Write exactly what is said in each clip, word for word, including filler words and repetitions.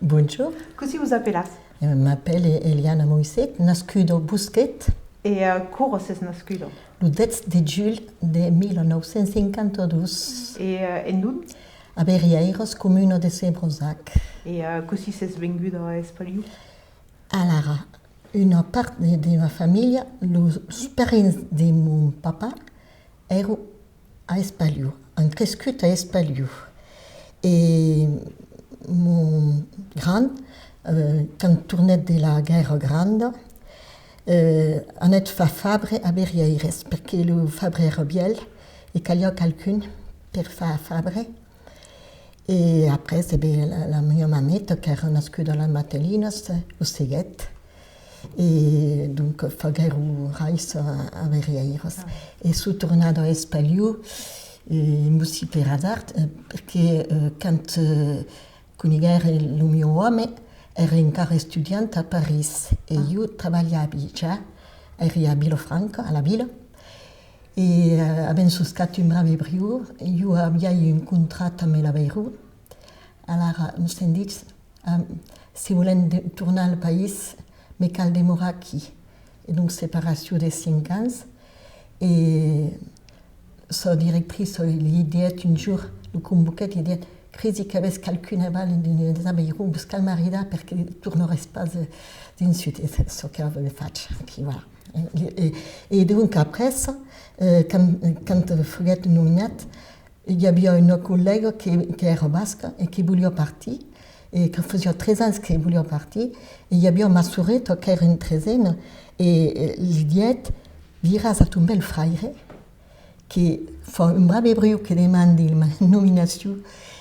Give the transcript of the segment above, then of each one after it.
Bonjorn. Cossí vos apelatz? Eh, m'apèli Eliana Moisset, nascuda a Bosquet. E, eh, quora sètz nascuda? Lo dètz de julh de mila nòu cents cinquanta-dos. E, eh, en dont? A Verrièiras, comuna de Sebrasac. E, eh, cossí sètz venguda a Espaliu? Alara, una part de, de ma familha, los, los parents de mon papà, èran a Espaliu, an crescut a Espaliu. E mon grand, eh, quand tornèt de la Guèrra Granda, eh, anèt far fabre a Verrièiras, perque lo fabre èra vièlh e caliá qualqu'un per far fabre. E après, e ben, la, la mia mameta, qu'èra nascuda a las Matelinas, o seguèt. E donc, faguèron rais a, a Verrièiras. E soi tornada a Espaliu, e un bocin per azard, eh, perque, eh, quand, eh, coneguèri lo mieu òme, èri encara estudianta a París, e ieu trabalhavi ja, èri a Vilafranca, a la vila, e, eh, avèm soscat un brave briu, ieu aviái un contrat amb l'Avairon, alara nos sèm dich, ah, se volèm de, tornar al país, me cal demorar aquí. E donc, separacion de cinc ans, e sa directriça li diguèt un jorn, lo convoquèt, li diguèt: «Cresi qu'avètz qualqu'un aval de, de, de Avairon, vos cal maridar perque tornaretz pas, eh, dins sud.» E c'est ce qu'avèm fach, aquí, voilà. E, e, e donc après, eh, quand, quand foguèt nominat, i aviá una collèga que, qu'èra basca e que voliá partir, e que fasiá tres ans que voliá partir, e i aviá ma soreta qu'èra en tresena, e, e li diguèt: «Diràs a ton bèl-fraire que fa un brave briu que demandi ma nominacion,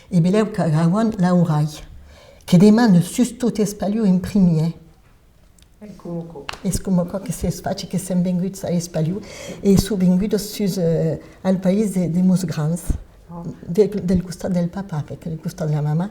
e belèu qu'auran l'aurai, que demanda sustot Espaliu en primièr.» Es coma aquò. Es coma aquò que s'es fach e que sèm venguts a Espaliu e soi venguda sus, eh, al país de, de mos grands, de, del costat del papà, perque del costat de la mamà,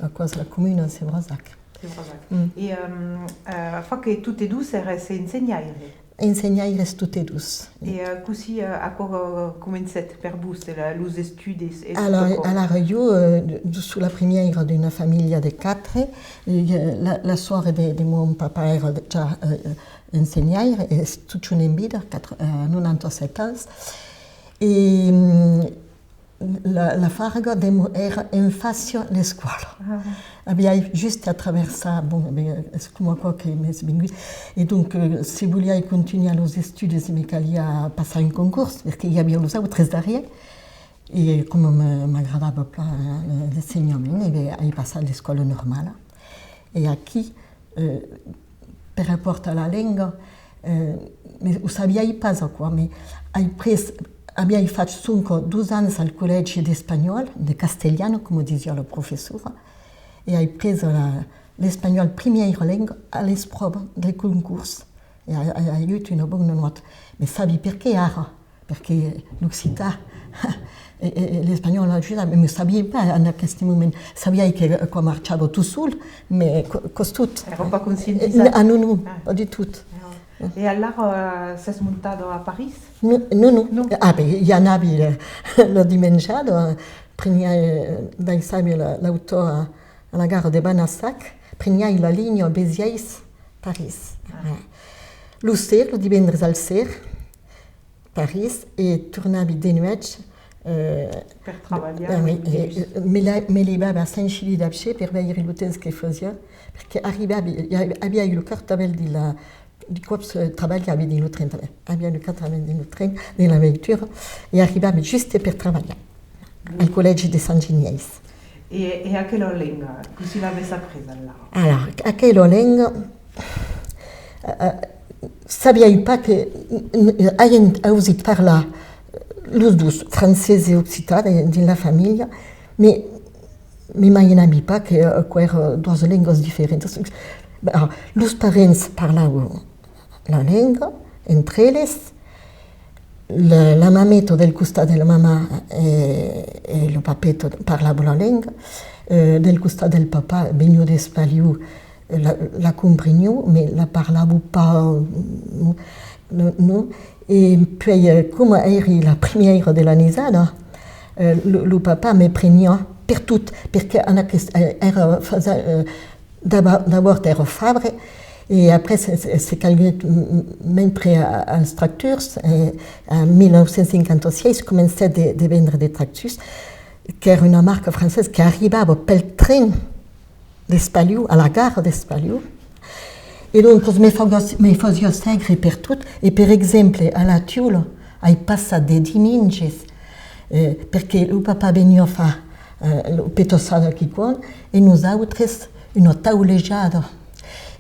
aquò's la comuna de Sebrasac. Sebrasac. E, ehm, eh, fa que totes dos èretz ensenhaire. Ensenhaires totes dos. E, eh, cossí, eh, aquò, eh, comencèt per vos, la, los estudis e tot aquò? Alara, alara, ieu, eh, soi la primièira d'una familha de quatre, e, eh, la, la sòrre de, de mon papà èra ja, eh, ensenhaire, es totjorn en vida, quatre, eh, nonanta-sèt ans. E, mm, La, la farga demo-, èra en fàcia l'escòla. Aviái just a traversar, bon, ben, es coma aquò que m'es vengut. E donc, eh, se voliái contunhar los estudis, me caliá passar un concors, perque i aviá los autres darrièr. E coma me, m'agradava plan, eh, l'ensenhament, e ben, ai passat l'escòla normala. E aquí, eh, per rapòrt a la lenga, eh, me, o sabiái pas aquò, me ai pres, aviái fach sonque dos ans al collègi d'espanhòl, de castelhana, coma disiá la professora, e ai pres la, l'espanhòl primièra lenga a l'espròva del concors. E ai, ai, ai agut una bona nòta. Me sabi perqué ara. Perque l'occitan e, e, e l'espanhòl ajuda, mas me sabiái pas en aqueste moment. Sabiái que aquò marchava tot sol, mas co-, costot. Èra pas conscientizat. Ah, non, non, pas du tot. E alara, eh, sètz montada a París? Non, non, non. Ah, ben, i anavi la, la dimenjada, preniái, eh, daissavi la, l'autò a, a la gara de Banassac, preniái la linha Besièrs, París. Lo ser, lo divendres al ser, París, e tornavi de nuèch, eh, per trabalhar, eh, oui, e, e, me la-, me levava a Saint-Gilles d'Apcher per veire lo temps que fasiá, perque arribavi, aviái lo cartavèl de la, de còps, eh, trabalhavi dins lo tren tanben, aviái lo cartavèl dins lo tren, dins la veitura, e arribavi juste per trabalhar al collègi de Sant Ginièis. E, e aquela lenga, cossí l'avètz apresa, alara? Alara, aquela lenga, eh, eh, sabiái pas que, n-, n-, ai en-, ausit parlar los dos, francés e occitan, de, dins la familha, mas m'imaginàvi pas que, eh, aquò èra doas lengas diferentas. Ben, los parents parlavan la lenga, entre eles, la, la mameta del costat de la mamà e, e lo papeta parlavan la lenga, eh, del costat del papà, veniá d'Espaliu, la, la comprenián, mas la parlavan pas, non, non. E puèi, eh, coma èri la primièra de la nisada, eh, lo, lo papà me preniá pertot, perque en aquest, eh, èra fasa-, eh, D'abòrd, d'abòrd èra fabre, e après se, se, se calguèt m-, m-, metre a, als tractors, e en mil nòu cents cinquanta sièis comencèt de, de vendre de tractors, qu'èra una marca francesa qu'arribava pel tren d'Espaliu, a la gara d'Espaliu. E doncas me fasiá, me fasiá sègre pertot, e per exemple, a La Tiula, ai passat de dimenges, eh, perque lo papà veniá far, eh, lo petaçada quicòm, e nosautres una taulejada.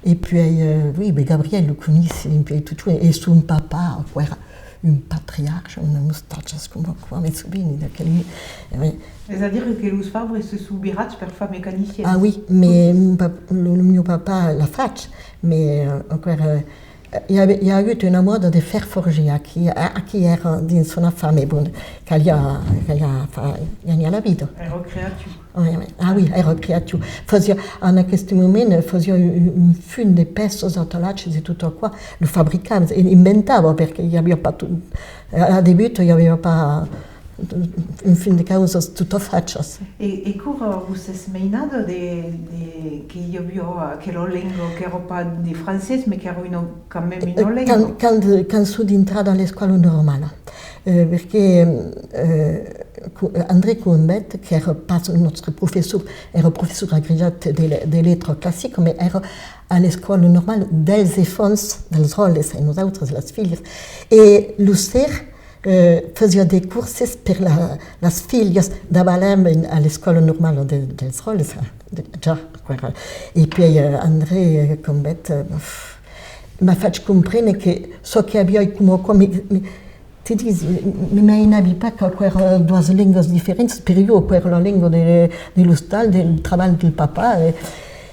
E puèi, eh, oui, ben Gabriel lo coneissi dempuèi totjorn, e son papà, aquò èra un patriarca, una mostatja, coma aquò, me soveni d'aquel, eh, oui. Es a dire que los fabres se son virats per far mecanicians. Ah oui, mais mon pap-, lo, lo mieu papà l'a fach, mais, eh, aquò èra, eh, i a, i a agut una mòda de fer forger aquí, a-, aquí èra dins son afar, mais bon, caliá, caliá far ganhar la vida. Èra creatiu. Oui, oui. Ah oui, èra creatiu. Fasiá, en aqueste moment, fasiá un, un, un fum de pèças, d'atalatges e tot aquò. Lo fabricava, e inventava, perque i aviá pas tot, a, a debut, i aviá pas un fum de causas totas fachas. E, e quora vos sètz mainada de, de, que i aviá aquela lenga qu'èra pas de francés, mas qu'èra una, quand même una lenga? Quand, quand, quand soi dintrada a l'escòla normala, eh, perque, eh, Co-, André Combet, qu'èra pas nòstre professor, èra professor agregat de le-, de letras classicas, mas èra a l'escòla normala dels enfants, dels dròlles, e nosautres, las filhas. E lo ser, eh, fasiá de corses per la, las filhas, davalèm a l'escòla normala de, dels dròlles, eh, de, ja, aquò èra. E puèi, eh, André Combet, eh, m'a fach comprene que çò que aviái coma aquò, mi, mi, Te disi, me mainavi pas qu'aquò èra doas lengas diferentas, per ieu aquò èra la lenga de, de l'ostal, del trabalh del papà, e,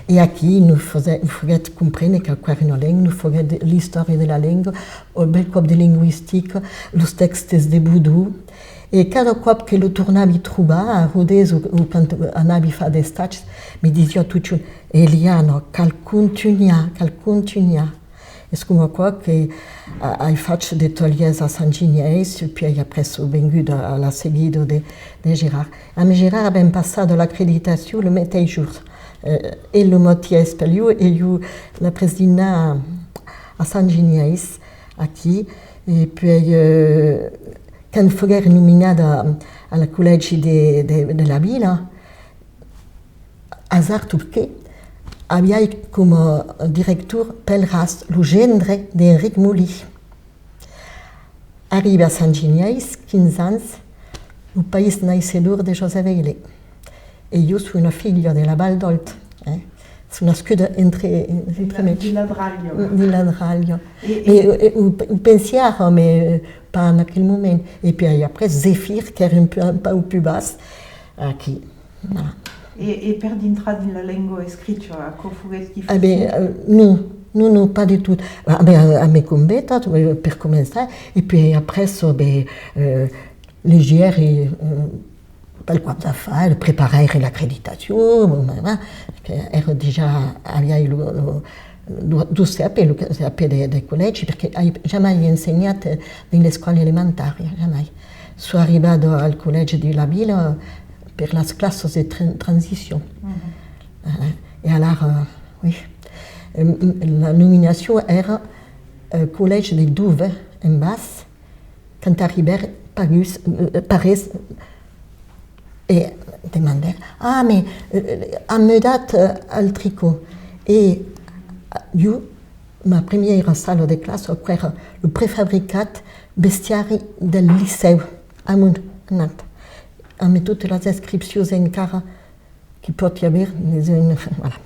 e aquí nos fase-, nos foguèt comprene qu'aquò èra una lenga, nos foguèt l'istòria de la lenga, un bèl còp de lingüistica, los tèxtes de Bodon, e cada còp que lo tornavi trobar a Rodés o, o quand anavi far d'estages, me disiá totjorn: «Eliana, cal contunhar, cal contunhar.» Es coma aquò que, a, ai fach de talhièrs a Sant Ginièis, puèi après soi venguda a la seguida de, de Gerard. Amb Gerard avèm passat l'acreditacion lo meteis jorn. Eh, el lo matièr a Espaliu e ieu l'après-dinnar a, a Sant Ginièis, aquí. E puèi, eh, quand foguère nominada al collègi de, de, de la vila, Azard o qué, aviái coma director Pelras, lo gendre d'Enric Molin. Arribe a Sant Ginièis, quinze ans, lo país naissedor de Josèp Veylet. E ieu soi una filha de la Val d'Òlt, eh? Soi nascuda entre, entre mèg. Dins la dralha. Dins la dralha. E, e, e o, o pensi ara, mas, eh, pas en aquel moment. E puèi après, Zefir, qu'èra un, un pauc pus bas, aquí. Voilà. E, e per dintrar dins la lenga escricha, aquò foguèt dificil? Ah ben, euh, non, non, non, pas de tot. Ah ben, a, a me combeta, euh, per començar, e puèi après, ben, euh, legière, euh, pel còp d'afar, preparère l'acreditacion, bon, ben, ben, que èra dejà, aviái lo, lo, lo, lo C A P, lo C A P de, de collègi, perque ai jamai ensenhat, eh, dins l'escòla elementària, jamai. Soi arribada al collègi de la vila per las classas de tran-, transicion. Mhm. Eh, e alara, oui. Em, la nominacion èra, eh, collègi de Douvres, en bas, quand arribère, pas gus, eh, pas res, e demandère: «Ah, mas, eh, an mudat, eh, al Tricot.» E, eh, ieu, ma primièra sala de classa, aquò èra lo prefabricat, bestiari del licèu, amont, anat, amb totas las inscripcions encara que pòt i aver, mes un, voilà.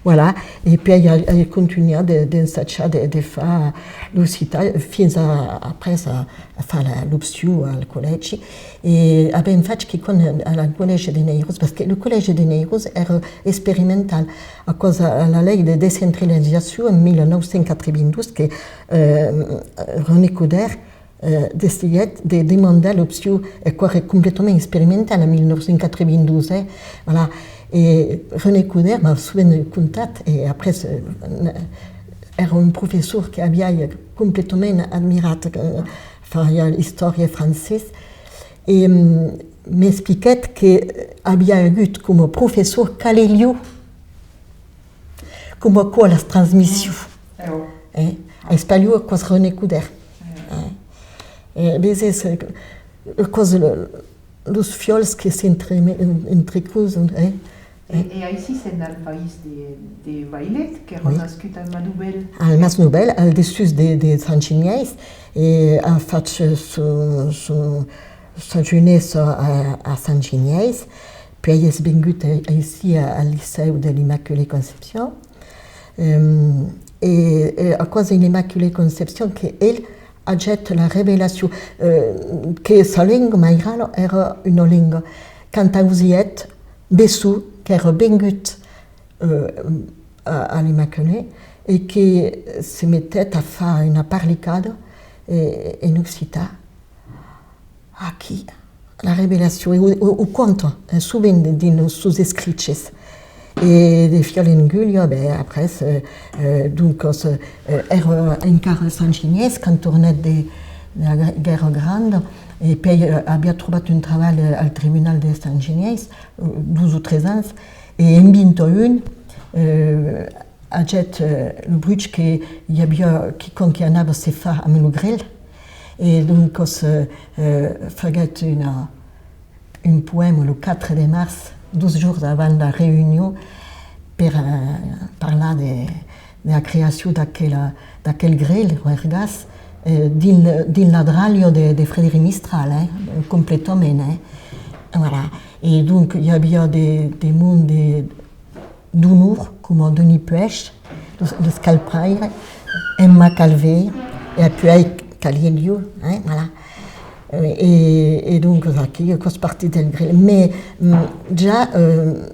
Voilà, e puèi ai, ai contunhat de, d'ensajar de, de far l'occitan, fins a, après a, a far la, l'opcion al collègi. E avèm fach quicòm al collègi de Neirós, parce que lo collègi de Neirós èra experimental, a causa a la lei de descentralizacion en mil nòu cents quatre-vingt-dotze que, eh, René Coderre, eh, decidiguèt de demandar l'opcion, e aquò èra completament experimental en mil nòu cents quatre-vingt-dotze, eh, voilà. E René Coderre m'a sovent contat, e après, eh, èra un professor que aviái completament admirat, eh, fariá istòria e francés, e, mm, m'expliquèt que aviá agut coma professor Calelio, Coma aquò, las transmissions. Eh? Espaliu aquò's René Coudert. Eh? E veses, eh, aquò's lo, los fiòls que s'entre-, entrecrosan, eh? E, e aicí sèm al país de, de Vailet, qu'èra nascut al Mas Novèl. Al Mas Novèl, al dessús de, de Sant Ginièis, e a fach son, son, sa joinessa a, a Sant Ginièis, puèi es vengut a, aicí a, al licèu de l'Immaculée Conception. Ehm, e, e aquò's en l'Immaculée Conception que el agèt la revelacion, eh, que sa lenga mairala èra una lenga. Quand ausièt Besson, qu'èra vengut, eh, a, a l'Immaculée e que se metèt a far una parlicada, eh, en occitan. Aquí, la revelacion, e o, o, o conta, eh, sovent dins sos escriches. E de Fiòl en Gulha, ben, après, eh, eh, doncas, eh, èra encara a Sant Ginièis quand tornèt de, de la guè-, Guèrra Granda, e puèi, eh, aviá trobat un trabalh, eh, al tribunal de Sant Ginièis, eh, dos o tres ans, e en vint-e-un, eh, agèt, eh, lo bruch que i aviá quicòm que anava se far amb lo grelh, e doncas, eh, eh, faguèt una, un poèma lo quatre de març, dos jorns avant la reünion, per, eh, parlar de, de la creacion d'aquela, d'aquel grelh, roergàs, eh, dins, dins la dralha de, de Frederic Mistral, eh, completament, eh. Voilà. E donc, i aviá de, de monde de, d'onor, coma Denis Puech, los, los Calpraire, Emma Calvé, e apuèi Calielio, hein, voilà. Euh, e, e donc, aquí, aquò's partit del grelh. Mès, mm, ja, euh,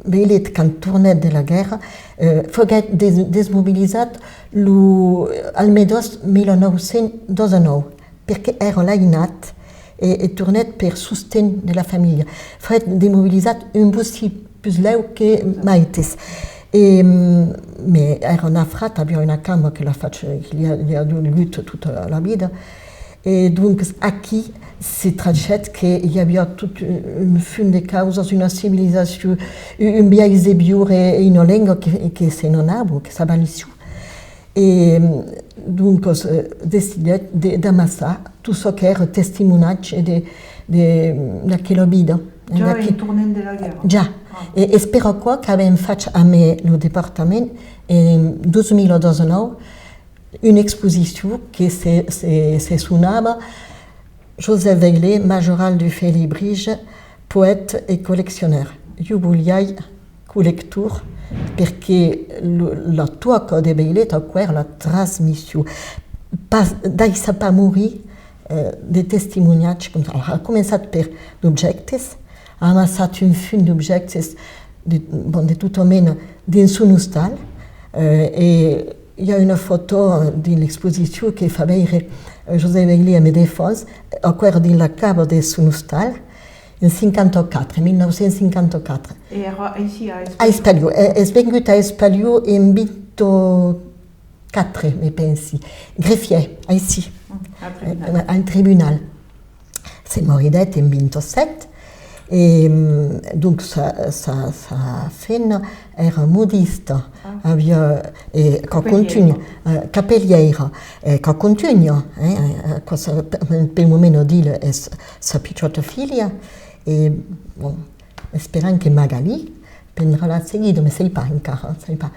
Vailet, quand tornèt de la guèrra, euh, foguèt des-, desmobilizat lo, al mes d'aost mila nòu cents dètz-e-nòu. Perque èra l'ainat e, e tornèt per sosten de la familha. Foguèt desmobilizat un bocin puslèu que maites. E, mm, mès èra nafrat, aviá una camba que l'a fach, que li a, li a dolgut tota la vida. E donc, aquí se trachèt que i aviá tot un, un fum de causas, una civilizacion, un, un biais de viure e una lenga que, que se n'anava, que s'avalissiá. E, doncas, eh, decidèt de, d'amassar tot çò qu'èra testimonatge de, de, d'aquela vida. Ja en tornant de la guèrra? Ja. Ah. E es per aquò qu'avèm fach amé lo departament, en dos mila dètz-e-nòu, una exposicion que se, se, se sonava Joseph Vailet, majoral du Félibrige, poète et collectionneur. Ieu voliái collector, perque lo, la tòca de Vailet, aquò èra la transmission. Pas, daissar pas morir, eh, de testimoniatges, coma ça. Alòrs, a començat per d'objèctes, a amassat un fum d'objèctes de, bon, de tota mena dins son ostal, eh, e i a una fòto dins l'exposicion que fa veire, eh, Joseph Vailet amb d'enfants, aquò èra dins la cava de son ostal, en cinquanta-quatre, en mila nòu cents cinquanta-quatre. E èra aicí a Espaliu? A Espaliu. E-, es vengut a Espaliu en vint-e-quatre, me pensi. Greffièr, aicí. Mm, al tribunal. Eh, al tribunal. Se maridèt en vint-e-sèt. E, mm, donc, sa, sa, sa femna èra modista. Ah. Aviá, e quò contunha, eh, capelièira. E quò contunha, eh, eh, quò sa, pe-, pel moment Odile es sa pichòta filha. E, bon, esperam que Magalí prendrà la seguida, mès sai pas encara, sai pas.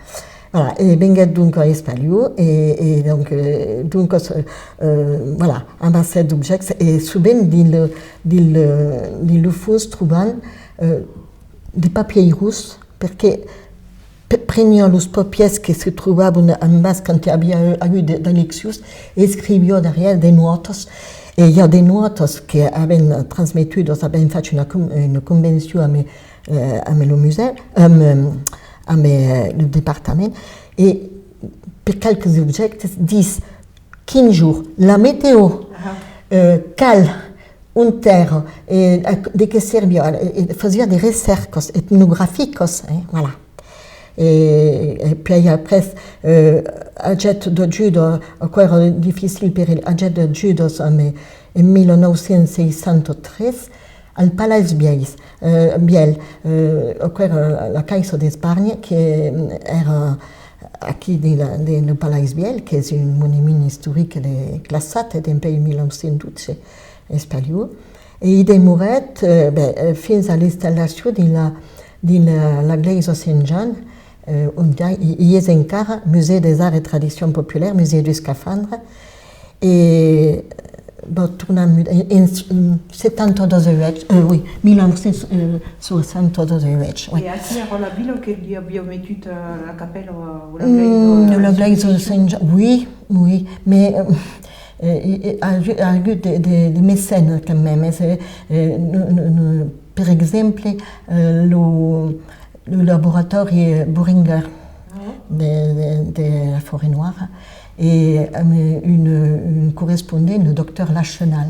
Voilà, e venguèt donc a Espaliu, e, e donc, eh, doncas, eh, eh, voilà, amassèt d'objèctes, e sovent dins le, dins le, dins lo fons trobam, eh, de papièiros, perque pe-, preniá los papièrs que se trobavan en bas quand i aviá agut de, d'eleccions e escriviá darrièr de nòtas. E i a de nòtas que avèm transmetudas, avèm fach una con-, una convencion amb, eh, amb lo musèu, amb, amb, eh, lo departament, e per qualques objèctes ditz quin jorn, la metèo, eh, qual, ont èra, e a, de qué serviá, e, e fasiá de recèrcas etnograficas, eh, voilà. E, e puèi après, eh, agèt d'ajuda, aquò èra dificil per el, agèt d'ajudas amb, en mila nòu cents seissanta-tres, al Palais Vièlh, eh, Vièlh, eh, aquò èra la, la Caissa d'Esparnha, que, mm, èra, Aquí, dins la, dins lo Palais Vièlh, qu'es un monument istoric de, classat dempuèi mil nòu cents dotze, es per ieu. E i demorèt, eh, ben, eh, fins a l'installacion dins la, dins la, la glèisa Sent Jan, eh, ont i, i es encara Musée des Arts et Traditions Populaires, Musée du Scaphandre, e va tornar mu-, en, en setanta-dos e uèch, eh, oui, mil nòu cents soixanta-dos e uèch, oui. E aquí èra la vila que li aviá metut, eh, la capèla o la glèisa? Mm, la glèisa Sent Jan, oui, oui, mais, eh, eh, eh, a agut, a agut de, de, de mecènas quand même, eh, eh, no, no, no, per exemple, eh, lo, lo laboratòri Boehringer de, de, de la Forêt Noire, e amb un, un correspondent, lo doctor Lachenal,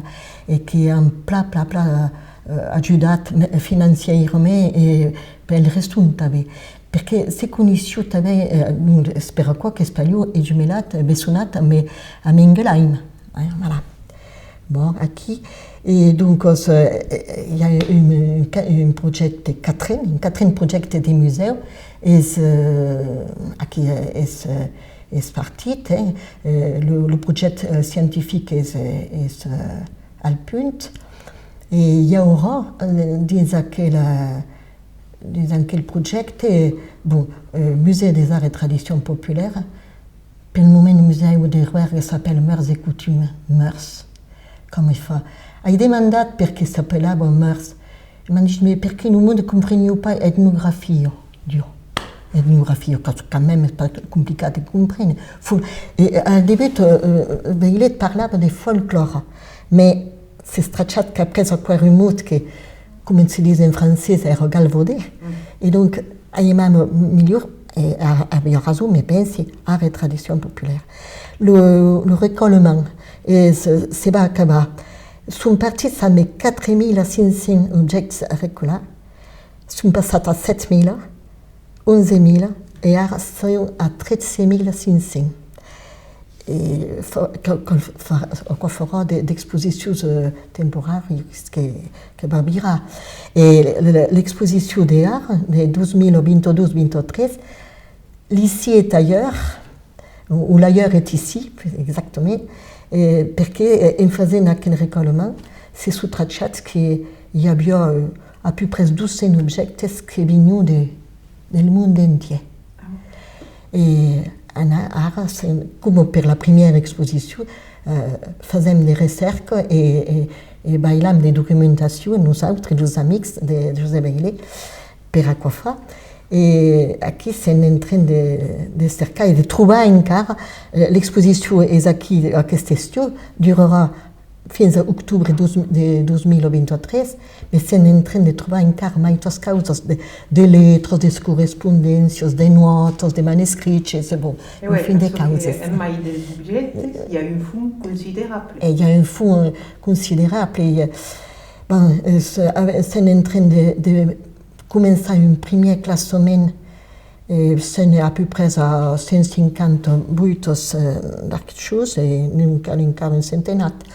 e que an plan, plan, plan, eh, ajudat me-, financièrament e pel restant tanben. Perque se coneissián tanben, eh, donc, es per aquò qu'Espaliu es jumelat, eh, bessonat amb, amb Ingelheim. Eh, voilà. Bon, aquí, e doncas, eh, eh, i a un, un ca-, un projècte quatren, un quatren projècte de musèu, es, eh, aquí, eh, es, eh, es partit, eh, eh, lo, lo projècte, eh, scientific es, eh, es, eh, al punt, e i aurà, eh, dins aquela, dins aquel projècte, bon, eh, Musée des Arts et Traditions Populaires, pel moment, lo musèu de Roergue s'apèla Mœurs et Coutumes, Mœurs, coma fa. Ai demandat perqué s'apelava Mœurs. E m'an dich, mais perqué lo monde compreniá pas etnografia? Diu, etnografia, quand, quand même, es pas complicat de comprene. Fol-, e, e, al debut, eh, eh, Veilet parlava de folclòre, mais s'es trachat qu'après aquò èra un mot que, coma se ditz en francés, èra galvaudé. E donc, aimava milhor, e a-, aviá rason, me pensi, art et tradition populaire. Lo, lo recolhement, e se, se va acabar. Son partits amb quatre mila cinc cents objèctes a recolhar, son passats a sèt mila, onze mila, e ara son a tretze mila cinc cents. E fa, que, que fa, aquò farà de, d'exposicions, eh, temporàrias que, que va virar. E le, le, l'exposicion de ara, de dos mila vint-e-dos vint-e-tres, l'ici est ailleurs, o, o l'ailleurs est ici, exactament, eh, perque, eh, en fasent aquel recolhement, se son trachat que i aviá, eh, à peu près dos cents objèctes que venián de, del mond entièr. E ana-, ara, se, coma per la primièra exposicion, eh, fasèm de recèrca e, e, e bailam de documentacion, nosautres, los amics de Josep Veilet, per aquò far. E aquí sèm en tren de, de cercar e de trobar encara. Eh, l'exposicion es aquí, aqueste estiu, durarà fins a octobre dos, de dos mila vint-e-tres, mas sèm en tren de trobar encara maitas causas, de, de letras, de correspondéncias, de nòtas, de manuscriches, e bon, un fum de causas. E ouais, parce que en mai dels objèctes, i a un fum considerable. E i a un fum considerable, e, bon, es, ave-, sèm en tren de, de començar un primièr classament, e sèm a peu près a cent cinquanta boitas, eh, d'archius, e ne'n cal encara un centenat.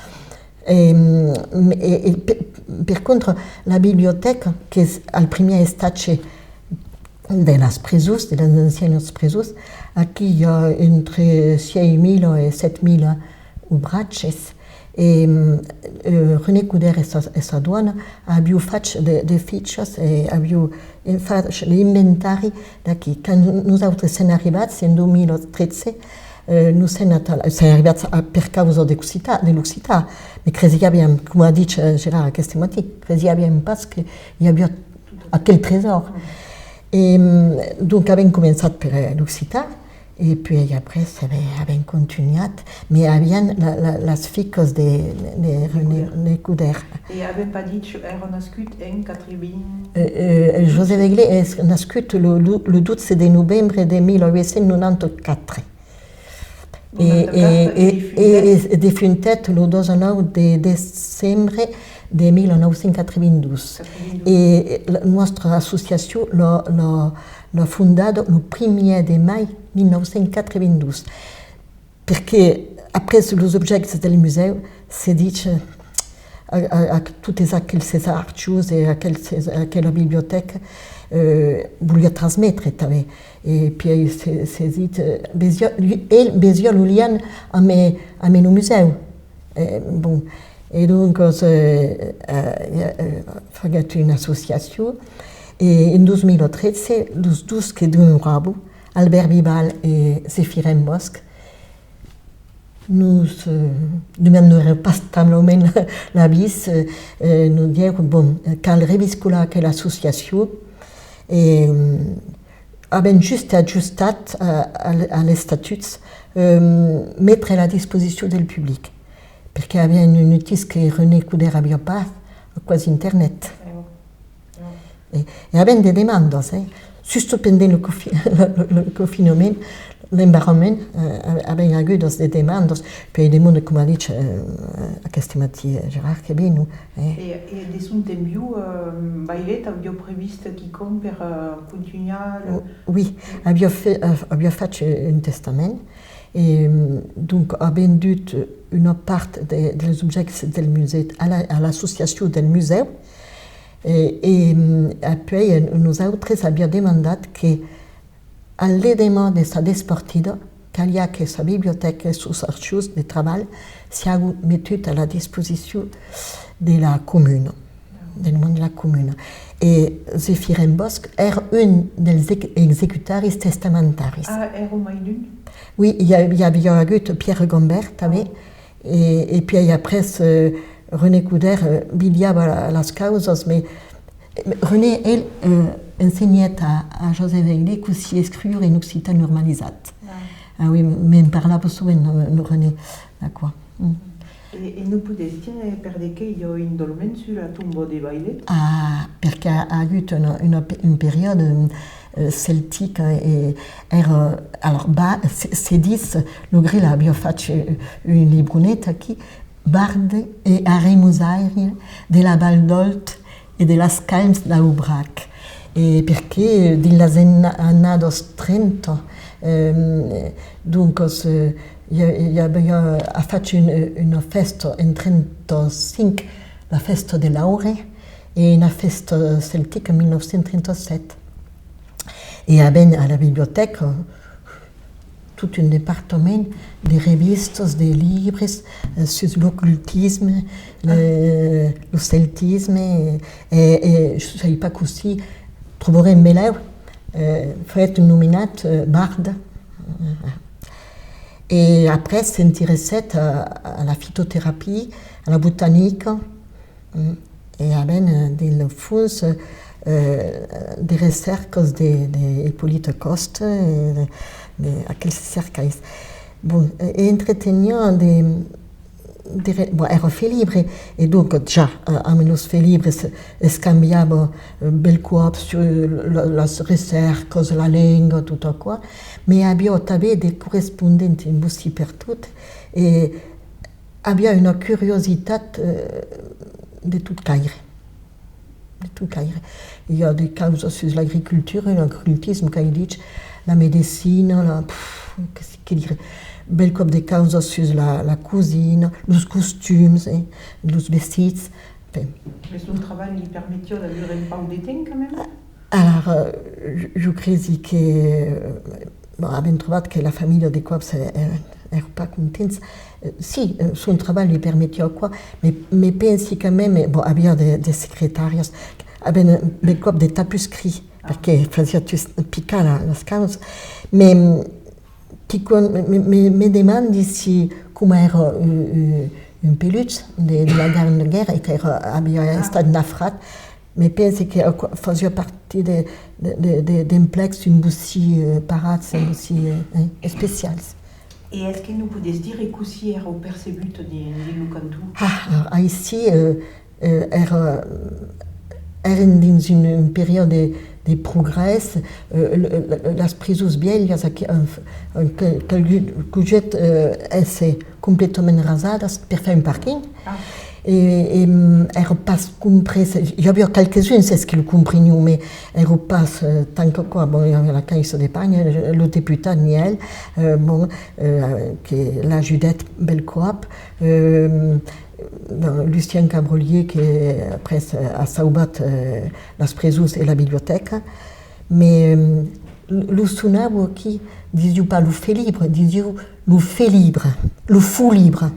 E, e, e pe-, per contra, la bibliotèca, qu'es al primièr estatge de las presons, de las ancianas presons, aquí i a entre sièis mila e sèt mila obratges, e, eh, René Coudert e sa, e sa dòna avián fach de, de fichas e avián, eh, fach l'inventari d'aquí. Quand nosautres sèm arribats en dos mila tretze, eh, nos sèm atal-, sèm arribats a, per causa d'occitan, de l'occitan, mas cresiaviam, coma a dich, eh, Gerard aqueste matin, cresiaviam pas que i aviá aquel tresòr. E, donc, avèm començat per, eh, l'occitan, e puèi après, eh ben, avèm contunhat, mas aviam la, la, las ficas de, de René, de Coudert. E avèm pas dich, èra nascut en quatre-vingt? Eh, eh, Josep Veilet es nascut lo, lo, lo dotze de novembre de mila uèch cents nonanta quatre. E, e, e, e, e defuntèt lo dètz-e-nòu de decembre de mila nòu cents quatre-vingt-dos. E la nòstra associacion l'a, l'a, l'a fondada lo primièr de mai mila nòu cents quatre-vingt-dos. Perque après los objèctes del musèu, se ditz, a, a, a totes aqueles archius e aqueles, aquela bibliotèca, Eh, voliá transmetre tanben. E pièi se, se ditz, eh, vesiá, el vesiá lo liam amé, amé lo musèu. Eh, bon, e doncas, eh, eh, eh, faguèt una associacion, e en dos mila tretze, los dos que demoravan, Albert Vival e Zefirèn Bòsc, nos, eh, demandèron pas talament l'avís, eh, eh, nos diguèron, bon, eh, cal reviscolar aquela associacion, e, mm, avèm just ajustat a, a, a l'estatuts, eh, metre a la disposicion del public, perque avèm un utís que René Coudert aviá pas, aquò's internet. E, e avèm de demandas, eh. Just pendent lo confi-, lo, lo, lo confinament, l'embarrament, eh, avèm agut de demandas, puèi de monde, coma ditz, eh, aqueste matin, eh, Gerard, que venon, eh. E, e de son temps viu, eh, Bailet aviá previst quicòm per, eh, contunhar le... O-, oui, aviá fe-, eh, aviá fach un testament, e, donc, a vendut una part de, dels objèctes del musèu a la, a l'associacion del musèu, e, e, apuèi, eh, nosautres aviá demandat que, al lendeman de sa despartida, caliá que sa bibliotèca e sos archius de trabalh siagon metut a la disposicion de la comuna, del mond de la comuna. E Zefirèn Bòsc èra un dels ex-, executaris testamentaris. Ah, èra mai d'un? Oui, i a-, i aviá agut Pierre Gambert tanben, e, e puèi après, eh, René Coudert, eh, bilhava la, las causas, mas, eh, René, el, eh, ensenhèt a, a Joseph Aiglé cossí escriure en occitan normalizat. Ah oui, me'n parlava sovent, eh, René, d'aquò. Mm. E, e nos podètz dire per de qué i a un dolmen sus la tomba de Bailet? Ah, perque a, a agut una, una pe-, un periòde, eh, celtic, eh, e èra, alors, ba-, se, se ditz, lo Grila aviá fach, eh, un libronet aquí, Barde e arremosaire de la Val d'Òlt e de las Calms d'Aubrac. E perque, eh, dins las anna-, annadas trenta, ehm, doncas, eh, i a-, i aviá, a fach un, una fèsta en trenta-cinc, la fèsta de Laure, e una fèsta celtica en mil nòu cents trenta-sèt. E avèm a la bibliotèca tot un departament de revistas, de libres, eh, sus l'ocultisme, le, lo celtisme, e, e, e, sai pas cossí, trobarem benlèu, eh, foguèt nominat, eh, barde. E après s'interessèt a, a la fitoterapia, a la botanica, mm, e avèm, eh, dins lo fons, eh, de recèrcas de, de Hippolyte Coste, e de, de aquels cercais. Bon, e, e entreteniá de, de re-, bon, èra felibre, e donc, ja, eh, amb los felibres, escambiava, eh, bèlcòp sus la, las recèrcas, la lenga, tot aquò, mas aviá tanben de correspondents un bocin pertot, e aviá una curiositat, eh, de tot caire. De tot caire. I a de causas sus l'agricultura, l'agricultisme, qu'ai dich, la medecina, la, pff, que, que dire, bèlcòp de causas sus la, la cosina, los costums, eh, los vestits, enfin. Mas son trabalh li permetiá d'aver un pauc de temps, quand même? Alors, euh, jo, jo cresi que, euh, bon, avèm trobat que la familha de còps, eh, èra pas contents. Eh, si, eh, son trabalh li permetiá aquò, me, me pensi quand même, eh, bon, aviá de, de secretàrias, avèm de còps de tapuscrit, perque fasiá tus-, picar la, las causas, mas, mm, quicòm, me, me, me demandi si, coma èra un, un, un peluch de, de la Granda Guèrra e qu'èra, aviá estat nafrat, me pensi que aquò fasiá partit de, de, de, de, d'emplecs un bocin, eh, parats, un bocin, eh, eh, especials. E es que nos podètz dire cossí èra percebut dins, dins lo canton? Ah, aicí, eh, eh, èra, èrem dins un, un periòde de, de progrès, eh, le, le, las prisons vièlhas, aquí, an, an que, calgut, eh, èsser completament rasadas per far un parking. Ah. E, e, mm, èra pas comprés, i aviá qualques-uns, es que lo comprenián, mas èra pas, eh, tant qu'aquò. Bon, i aviá la caissa d'epargna, lo deputat Niel, eh, bon, eh, que l'ajudèt bèlcòp, eh, Donc, Lucien Cabrolier, que après, euh, a sauvat, euh, las presons e la bibliotèca, mais, euh, lo sonava aquí, disiu pas lo felibre, disiu lo felibre, lo faux libre.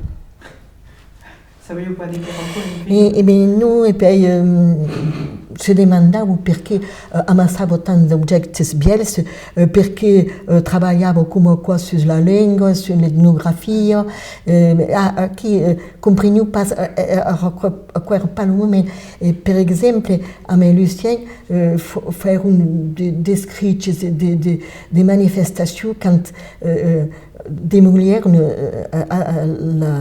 Sabiu pas de qué era aquò, en fin. E, e ben non, e puèi, euh, se demandava perqué, euh, amassava tant d'objèctes vièlhs, euh, perqué, euh, trabalhava coma aquò sus la lenga, sus l'etnografia, euh, a-, aquí, euh, compreniu pas, eh, eh, aquò, aquò èra pas lo moment. E, per exemple, amb Lucien, eh, f-, fèron de, d'escriches, de, de, de manifestacions quand, eh, eh, demoliguèron, eh, a, a, la,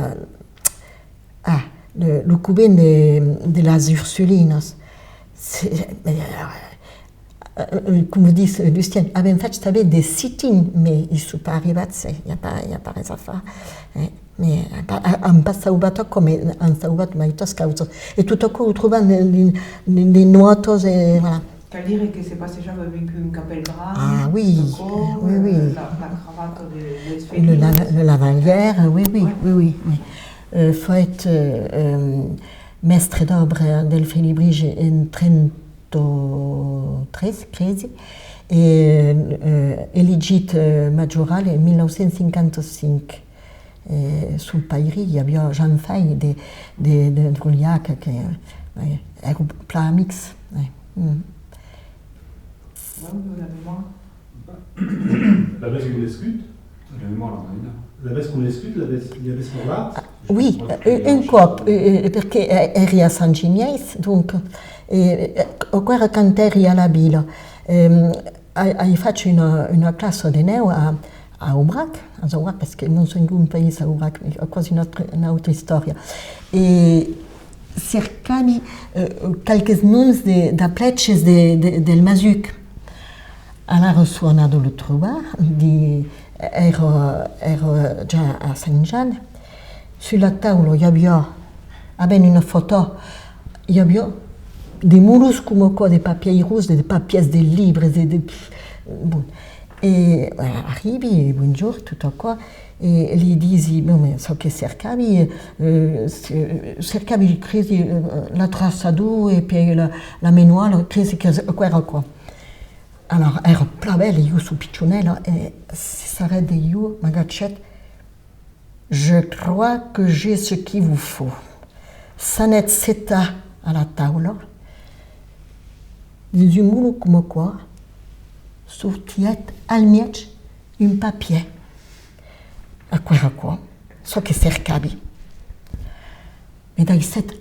ah, le, lo covent de, de las Ursulinas. Se, eh, Eh, eh, coma ditz, eh, Lucien, avèm fach tanben de sit-in, mai i son pas arribats, eh, i a pas, i a pas res a far, eh. Mai, eh, pa-, a-, an pas sauvat aquò, mai an sauvat maitas causas. E tot aquò o trobam dins, dins, dins de nòtas, e voilà. Cal dire que se passejava avec un capèl blanc, ah, oui, tot aquò, oui, eh, oui, la, la cravata de, dels felibles. Le la-, le lavalière, oui, oui, ouais, oui, oui, oui. Euh, foguèt, euh, euh, mèstre d'òbra del Felibritge en trenta tres, cresi, e, eh, elegit, eh, majoral en mil nòu cents cinquanta cinc. Eh, sul pairin i aviá Jean Fay de, de, de Drolhac, que, eh, èran plan amics, eh. Mm. Bon, la memòria. L'avètz conescut? La memòria, la veïna. L'avètz conescut? L'avètz, li avètz parlat? Ah, oui, euh, un còp, euh, euh, perque, eh, èri a Sant Ginièis, donc, eh, eh, aquò èra quand èri a la vila. Ehm, ai, ai fach una, una classa de nèu a, a Aubrac, a Aubrac, perque non son un país, Aubrac, mai aquò's una autra, una autra istòria. E cercavi, eh, qualques noms de, d'aplèches de, de, del Masuc. Alara soi anada lo trobar, di-, èra, èra ja a Sent Jan. Sus la taula i aviá, avèm una fòto, i aviá de molons coma aquò, de papièiros, de, de papièrs, de libres, de, de, bon. E, eh, arribi, e bonjorn, tot aquò, e li disi, bon, mas çò que cercavi, eh, ce-, cercavi, cresi, eh, la traçador e puèi la, la manual, cresi que aquò èra aquò. Alara, èra plan bèl, e ieu soi pichonèla, e se sarrèt de ieu, m'agachèt, Je crois que j'ai ce qu'il vous faut. S'anèt setar a la taula. Dins un molon coma aquò, sortièt al mièg un papièr. Aquò èra aquò, çò que cercavi. Me daissèt,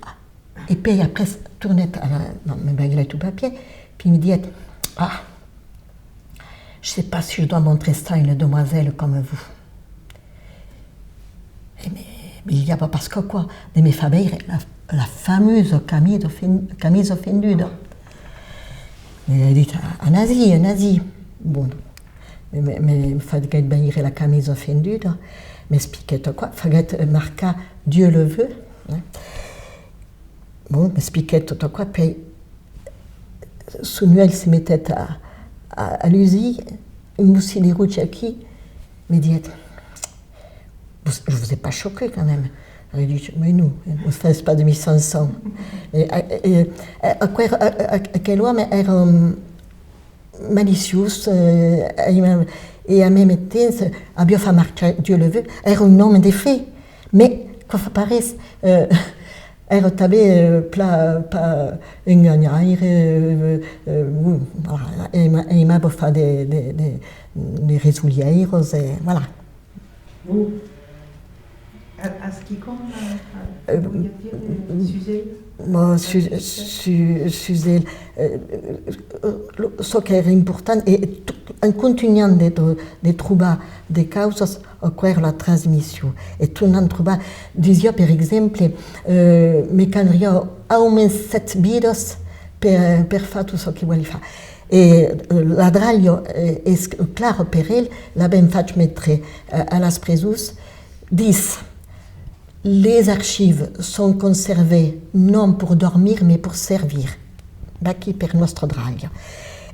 e puèi après tornèt a la, non, me bailèt lo papièr, puèi me dièt, ah, je sais pas si je dois montrer ça à une demoiselle comme vous. E me, me bilhava pas qu'aquò, de me far veire la, la famosa camisa fen-, camisa fenduda. E ai dit, anatz-i, anatz-i. Bon, me, me, me faguèt veire la camisa fenduda, m'expliquèt aquò, faguèt marcar Dieu le veut, eh. Bon, m'expliquèt tot aquò, puèi son uèlh se metèt a, a, a lusir, un bocin de roge aquí, me dièt, vous, je vous ai pas choqué quand même. Ai dit, mais non, ne faites pas de mise en scène. E, e, e, aquel, aquel òme èra maliciós, eh, e, e en même temps, aviá fach marcar Dieu le veut, èra un òme de fe, mais, quò fa pas res, eh, èra tanben, eh, pla, pas enganhaire, eh, eh, oui, voilà, aima-, aimava far de, de, de, de risolièiras, e voilà. Bon. A-, as quicòm a, a, euh, voliá dire, euh, sus el? Bon, sus, sus, sus el, euh, euh, lo, çò qu'èra important, e to-, en contunhant de, de, de trobar de causas, aquò èra la transmission. E tornant trobar, disiá, per exemple, euh, me caldriá au mens sèt vidas per, per far tot çò que vòli far. E, eh, la dralha, eh, es clara per el, l'avèm fach metre, eh, a las presons, ditz: les archives sont conservées non pour dormir, mais pour servir. Vaquí per nòstra dralha.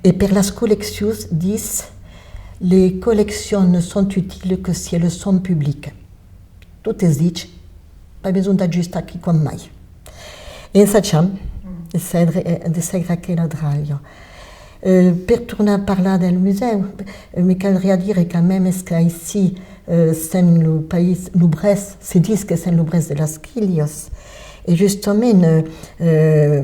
E per las colleccions, ditz: les collections ne sont utiles que si elles sont publiques. Tot es dich, Pas besonh d'ajustar quicòm mai. Ensajam de sègre, de sègre aquela dralha. Eh, per tornar parlar del musèu, eh, me caldriá dire quand mèmes qu'aicí, eh, sèm lo país, lo brèç, se ditz que sèm lo brèç de las quilhas. E justament, eh, eh,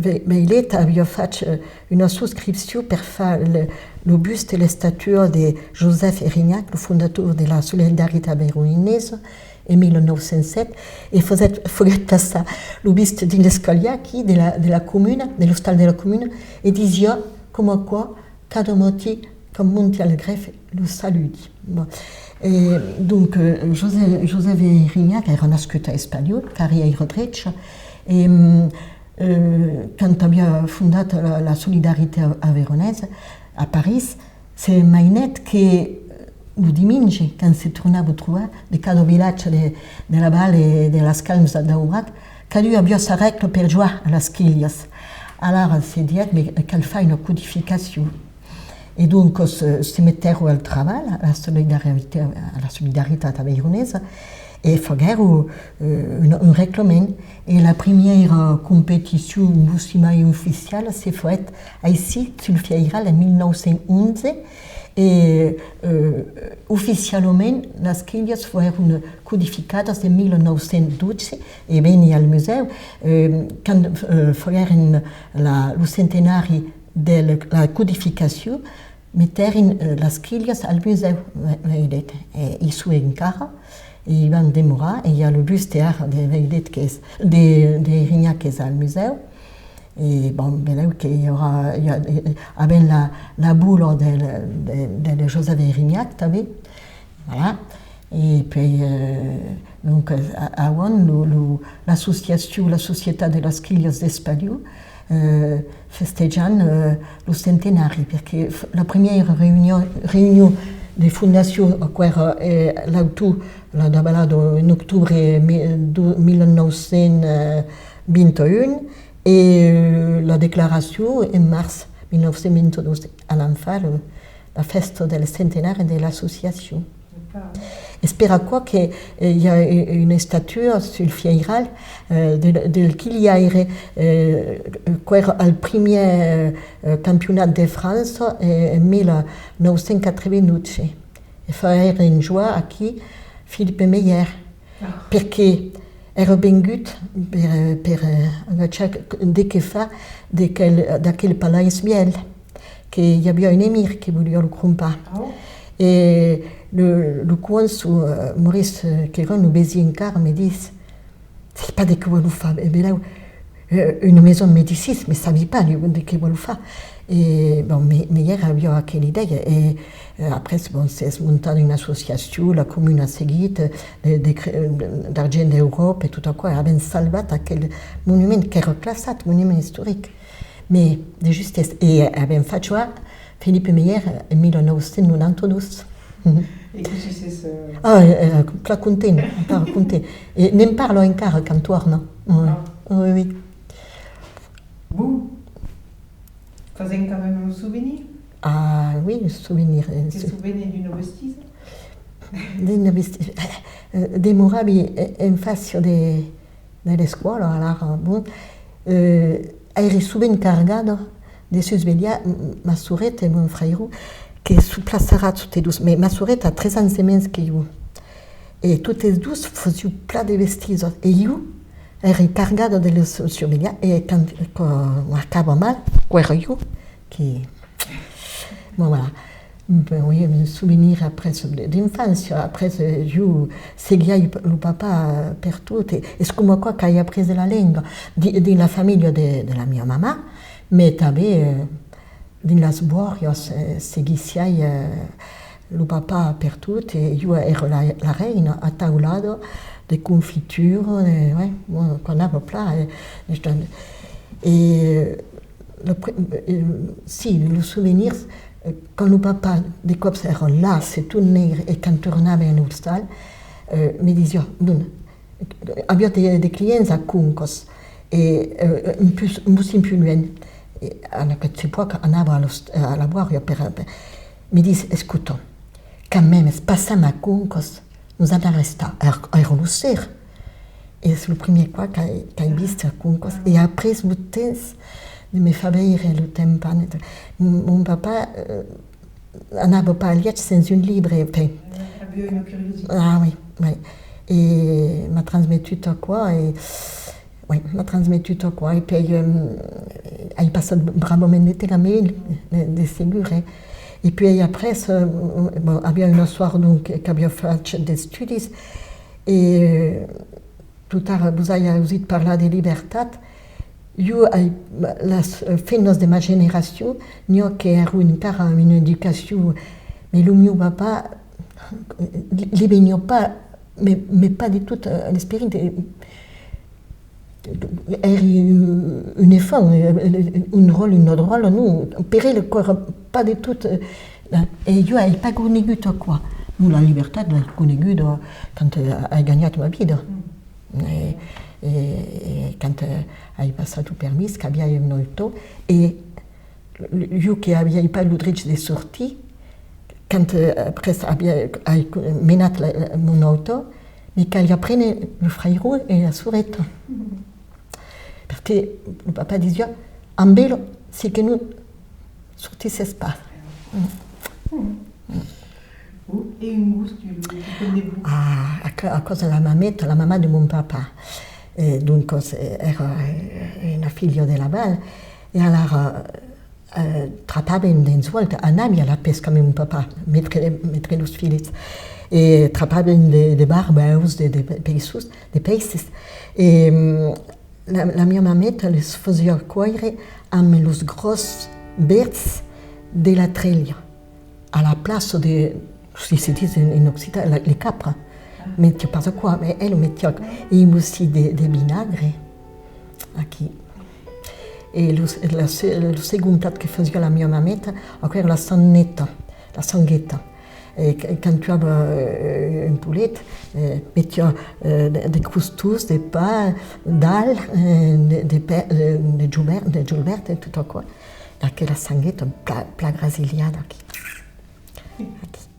Ve-, Veilet aviá fach, eh, una suscripcion per far le, lo buste e l'estatua de Joseph Erignac, lo fondator de la Solidaritat Avaironesa, en mil nòu cents sèt, e faguèt, faguèt passar lo buste dins l'escalièr aquí de la, de la comuna, de l'ostal de la comuna, e disiá coma aquò: cada matin, quand monti al grèf, lo saludi. Bon. E donc, eh, Joseph, Joseph Erignac èra nascut a Espaliu, carrièira Drecha, e, mm, eh, quand aviá fondat la, la Solidaritat Avaironesa a París, se mainèt que, eh, lo dimengi, quand se tornava trobar de cada vilatge de, de la Val e de las Calmas d'Aubrac, cadun aviá sa règla per jogar a las quilhas. Alara se dièt: "Mès cal far una codificacion." E doncas, eh, se metèron al trabalh a la Solidaritat, a la Solidaritat Avaironesa e faguèron, eh, un, un reglament. E la primièra competicion, un bocin mai oficiala, se faguèt aicí, sul Fieiral, en mil nòu cents onze, e, eh, oficialament, las quilhas foguèron codificadas en mil nòu cents dotze, e veni al musèu, eh, quand, eh, faguèren la, lo centenari de la codificacion, metèren, eh, las quilhas al musèu, Ve-, Veilet. E i son encara, e i van demorar, e i a lo buste ara de Veilet qu'es, de, de Erignac qu'es al musèu. E, bon, benlèu que i aurà, i a, eh, avèm la, la bola de, de, de Joseph Erignac tanben. Voilà. E puèi, eh, donc, a-, avèm lo, lo, l'associacion, la Societat de las Quilhas d'Espaliu, eh, festejant, eh, lo centenari, perque f-, la primièra reünion, reünion de fondacion, aquò èra, eh, l'auto-, la davalada en octobre mi-, do-, mil nòu cents vint e un, e, eh, la declaracion en març mil nòu cents vint e dos, anam far, eh, la fèsta del centenari de l'associacion. D'accord. Es per aquò que, eh, i a, eh, una estatua sul Fieiral, eh, del, del quilhaire, eh, qu'èra al primièr, eh, campionat de França, eh, en mil nòu cents quatre-vingt-dotze. E faguèren jogar aquí Philippe Meyer, ah, perque èra vengut per, per, eh, agachar de qué far de quel, d'aquel palais vièlh, que i aviá un emir que voliá lo crompar. Ah bon? E lo, lo cònsol, eh, Maurice, eh, Queyron, lo vesi encara, me ditz: "Sai pas de qué vòlo far, e benlèu, eh, una maison de médicis, mès sabi pas de, de qué vòlo far." E, bon, me, Meyer aviá aquela idèia, e, eh, après, bon, s'es montada una associacion, la comuna a seguit, eh, de, de cre-, eh, d'argent d'Euròpa e tot aquò, e avèm salvat aquel monument qu'èra classat monument istoric. Mès, de justesse, e avèm fach jogar Philippe Meyer en mil nòu cents nonanta dos. E cossí s'es, eh... Ah, eh, eh, plan content, plan content. E ne'n parla encara quand torna. Oui, ah, oui, oui. Bon. Fasèm quand même un souvenir. Ah oui, un souvenir, eh. Te sovenes d'una bestisa? D'una bestisa. Eh, demoravi, eh, en fàcia de, de l'escòla, alara, bon, eh, èri sovent cargada de susvelhar m-, ma soreta e mon frairon, que son plan sarrats totes dos, mès ma soreta a tres ans de mens que ieu. E totes dos fasián plan de bestisas, e ieu èri cargada de les survelhar, e quand, quand marcava mal, qu'èra ieu que, bon, voilà. Ben oui, un souvenir après de, d'enfància. Après, eh, ieu seguiái lo papà, eh, pertot. E es coma aquò qu'ai après la lenga. Di-, dins la familha de, de la mia mamà, mès tanben, eh, dins las bòrias, eh, seguissiái, eh, lo papà pertot, e ieu èra la, la reina, ataulada de confitura, de, ouais, bon, qu'anava plan, eh, e, eh, lo pri-, eh, si, los sovenirs, eh, quand lo papà de còps èra las e tot negre, e quand tornava en ostal, eh, me disiá: "Bon, aviá de, de clients a Concas, e, eh, un pus, un bocin pus luènh." E en aquesta epòca anava a l'ost-, a la bòria per, per, me ditz: "Escota, quand mèmes passam a Concas, nos an arrestat, èr-, èra lo ser." Es lo primièr còp qu'ai, qu'ai vist aquò, e après lo temps de me far veire lo timpan. Mon, mon papà, eh, anava pas al lièch sens un libre, enfin. Aviá una curiositat. Ah oui, oui. E m'a transmetut aquò, e, oui, m'a transmetut aquò, e puèi, eh, ai passat bravament de temps amb el, de, de segur, eh. E puèi après, eh, bon, aviá una sòrre, donc, qu'aviá fach d'estudis, e, eh, tot ara vos ai ausit parlar de libertat. Jo ai, las, eh, femnas de ma generacion, n'i a que èran encara amb una educacion, mès lo mieu papà, eh, li, li veniá pas, mès, mès pas de tot, eh, a l'esperit, eh, èri un, un enfant, eh, un ròtle, una dròlla, non, per el, aquò èra pas de tot, eh, e jo ai pas conegut aquò. Non, la libertat l'ai coneguda quand, eh, ai ganhat ma vida. E, e, e quand, eh, ai passat lo permís, qu'aviái un autò, e jo que aviái pas lo drech de sortir, quand, eh, après aviái, ai menat la, la, mon autò, me caliá prene lo frairon e la soreta. Perque lo papà disiá, amb ela, si que non sortisses pas. E un gust, tu, tu connais beaucoup. Ah, a, a causa de la mameta, la mamà de mon papà. E doncas, eh, èra, eh, una filha de la Val. E alara, eh, trapàvem dens Òlt, anavi a la pesca amb mon papà, metre, metre los filets. E trapàvem de, de barbèus, de, de pe-, peissos, de peisses. E, mm, la, la miá mameta les fasiá còire amb los gròs vèrds de la trelha, a la plaça de, si se ditz en, en occitan, la, le capre. Metiá pas aquò, mès el metiá un bocin de, de vinagre, aquí. E lo, la se-, lo segond plat que fasiá la miá mameta, aquò èra la saneta, la sangueta. E qu-, quand tuava, eh, un polet, eh, metiá, eh, de, de crostons, de pan, d'alh, eh, de, de pe-, de, de julbèrt, de julbèrt e tot aquò. E aquela sangueta plan, plan grasilhada aquí. Aquí.